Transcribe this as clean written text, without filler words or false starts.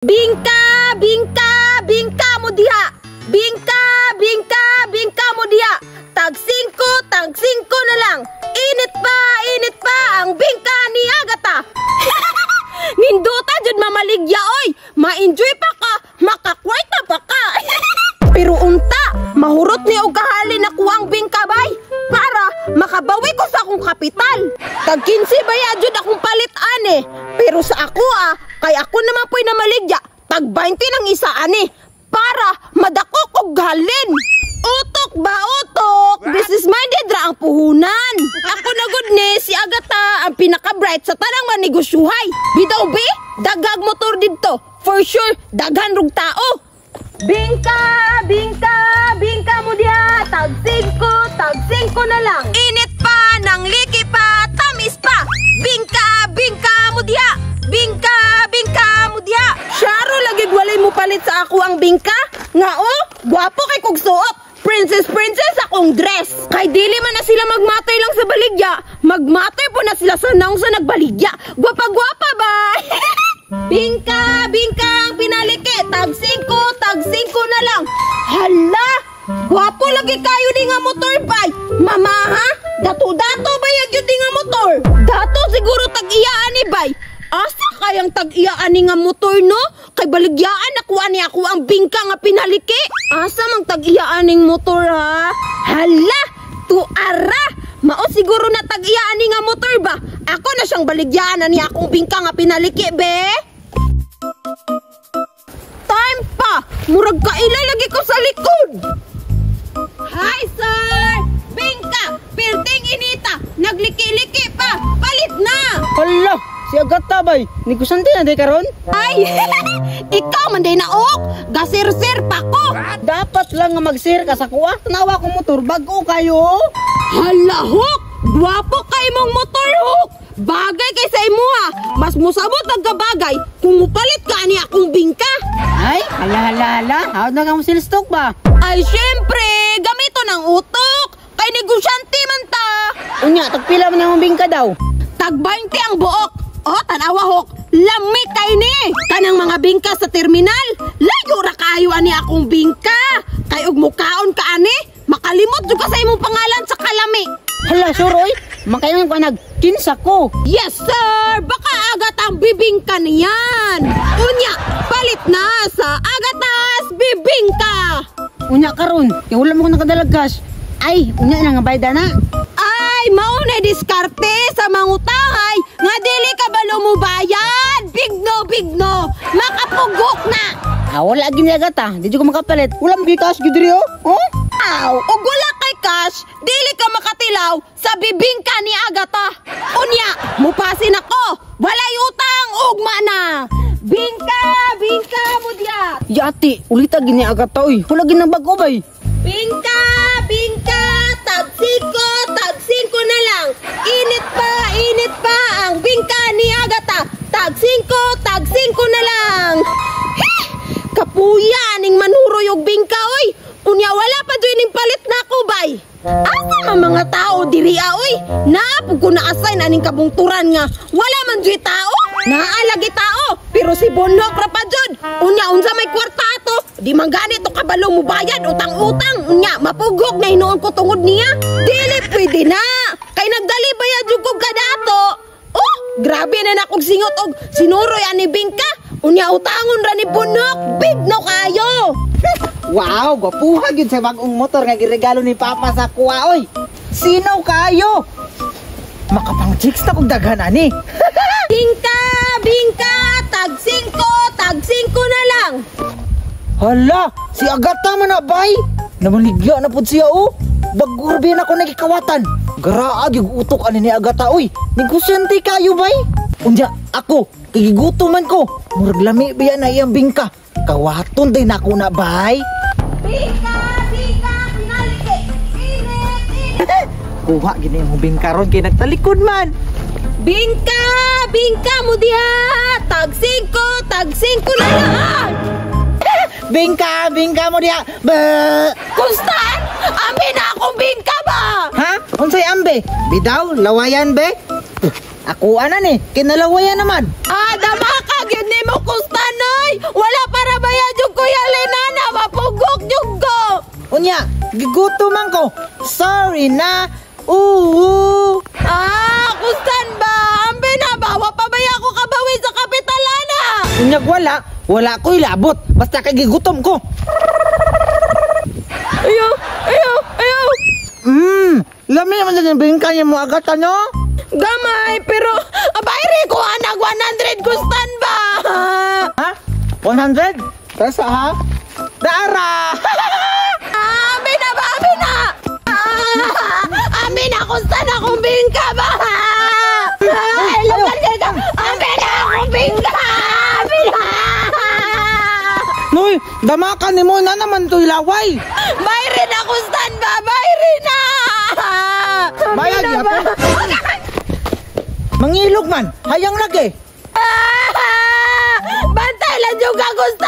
Bingka, bingka, bingka mo diha. Bingka, bingka, bingka mo diha. Tag singko na lang. Init pa ang bingka ni Agata. Nindota jud mamaligya oy. Ma-enjoy pa ka, makakwarta pa ka. Pero unta, mahurot ni og kahalin na kuwang bingka bay para makabawi ko sa akong kapital. Tag 15 baya jud akong palit ane. Pero sa ako ah, kay ako naman po'y namaligya, tag 20 ng isa ani para madako kog halin. Utok ba utok? Business minded ra ang puhunan. Ako na gud ni si Agata ang pinaka-bright sa tanang manegosyuhay. Bidaw be, dagag motor didto. For sure, daghan rug tao. Bingka, bingka, bingka mo diha. Tag singko na lang. Init pa, nang liki pa, tamis pa. Bingka, bingka mo diha. Bingka, bingka mo diha. Syaro lagi walay mo palit sa ako ang bingka. Nga oh, gwapo kay kog suot. Princess, princess akong dress. Kay dili man na sila magmatoy lang sa baligya, magmatoy po na sila sa naong sa nagbaligya. Gwapa-gwapa ba? Bingka, bingka ang pinaliki. Tag singko na lang. Hala, gwapo lagi kayo ni nga motor bay. Mama ha? Dato-dato ba yun ni nga motor? Dato siguro tag-iyaan ni bay. Asa kayang tag-iyaan ni nga motor no? Kay baligyaan nakuha ni ako ang bingka nga pinaliki. Asa mang tag-iyaan ning motor ha? Hala, tuara. Mao siguro na tag-iyaan ni nga motor ba? Ako na siyang baligyaan na ni akong bingka nga pinaliki be. Time pa! Murag kaila lagi ko sa likod! Hi sir! Bingka! Pirting inita! Nagliki-liki pa! Palit na! Hala! Si Agata bay! Negosyante na day karon? Ay! Ikaw man day naok! Gasir-sir pa ko! Dapat lang nga mag-share ka sa kuha. Tanawa kong motor, bago kayo! Hala hok! Gwapo kay mong motor hok! Bagay kay sa imuha! Mas musabot ang kabagay kung mupalit ka ani akong bingka! Ay! Hala hala hala! Hawad na kang sales talk ba? Ay syempre! Gamito ng utok! Kay negosyante man ta! Unya, tagpila man ang bingka daw? Tag 20 ang buok! Oh, tanawa hok! Lami kay ni! Kanang mga bingka sa terminal! Layo ra kayo ani akong bingka! Kay og mukaon ka ani, makalimot jud ka sa imong pangalan sa kalami! Hala, sure oy! Makaingon ko nag kinsa ko! Yes sir! Baka agat ang bibingka niyan! Unya, palit na sa Agatas Bibingka! Unya karon, kay wala mo ko nakadalag cash. Ay, unya na nga bayda na. Ay, mao na diskarte sa mangutangay nga dili ka balo mo bayad. Big no, big no. Makapugok na. Ah, wala gini Agata, di jud ko makapalit. Wala mo cash gid diri oh. Oh? Aw, og wala kay cash, dili ka makatilaw sa bibingka ni Agata. Unya, mupasin ako. Walay utang, ugma na. Bingka, bingka mo diya. Yati, ulita gini Agata oy. Wala gini bago bay. Bingka, bingka, tag singko na lang. Init pa ang bingka ni Agata. Tag singko na lang. Heh, kapuya ning manuroy og bingka oy. Unya wala pa jud ning palit na ako bay. Asa man mga tao diri ah, oy? Naa pud ko na-assign aning kabungturan nga wala man jud tao. Naa lagi tao, pero si Bonhok ra pa jud. Unya unsa may kwarta ato? Di man gani to kabalo mo bayad utang-utang. Unya mapugok na hinuon ko tungod niya. Dili pwede na. Kay nagdali bayad jud kog kadato. Oh, grabe na nakog singot og sinuroy ani bingka. Unya utangon ra ni Bonhok. Big no kayo. Wow, gwapuha gyud sa bagong motor nga giregalo ni Papa sa kuha oy. Sino kayo? Makapang chicks na kog daghan ani. Bingka, bingka, tag singko na lang. Hala, si Agata man na bay. Namaligya na pud siya oh. Bago ra na ako nagikawatan. Garaag yung utok ani ni Agata oy. Negosyante kayo bay. Unya ako, kay gigutom man ko. Murag lami biya na iyang bingka. Kawaton day nako na bay. Bingka, bingka, pinaliki. Init, init. Kuha gini imong bingka ron kay nagtalikod man. Bingka, bingka mo diha. Tag singko na lang. Bingka, bingka mo diha. Ba. Kustan, amin na akong bingka ba? Ha? Unsay ambe? Bidaw, lawayan be? Ako ana ni, kinalawayan naman. Ah, dama ka gyud nimo kustan oy. Oy, wala para bayad yung Kuya Lenana, mapugok yung ko. Unya, gigutom man ko. Sorry na. Oo. Ah, kustan ba? Ambe na ba? Wa pa ba ako kabawi sa kapitalana? Unyag wala, wala ko'y labot. Basta kay gigutom ko. Ayaw, ayaw, ayaw. Lami naman sa bingka niya mo Agata, no? Gamay, pero abay ko anak 100 kustan ba? Ha? 100? Tasa ha? Daara! Ah, ambe na ba? Ambe na! Ah, ambe na kustan akong bingka ba? Ay, lugar ka! Ambe na akong bingka! Ambe na! Noy, damakan ni mo na naman to'y laway. Bayri na kustan ba? Bayri na! Bayad Ambe na yapon. ba? Mangilog man, hayang lagi. Ah! Bantay lang yung kagusto.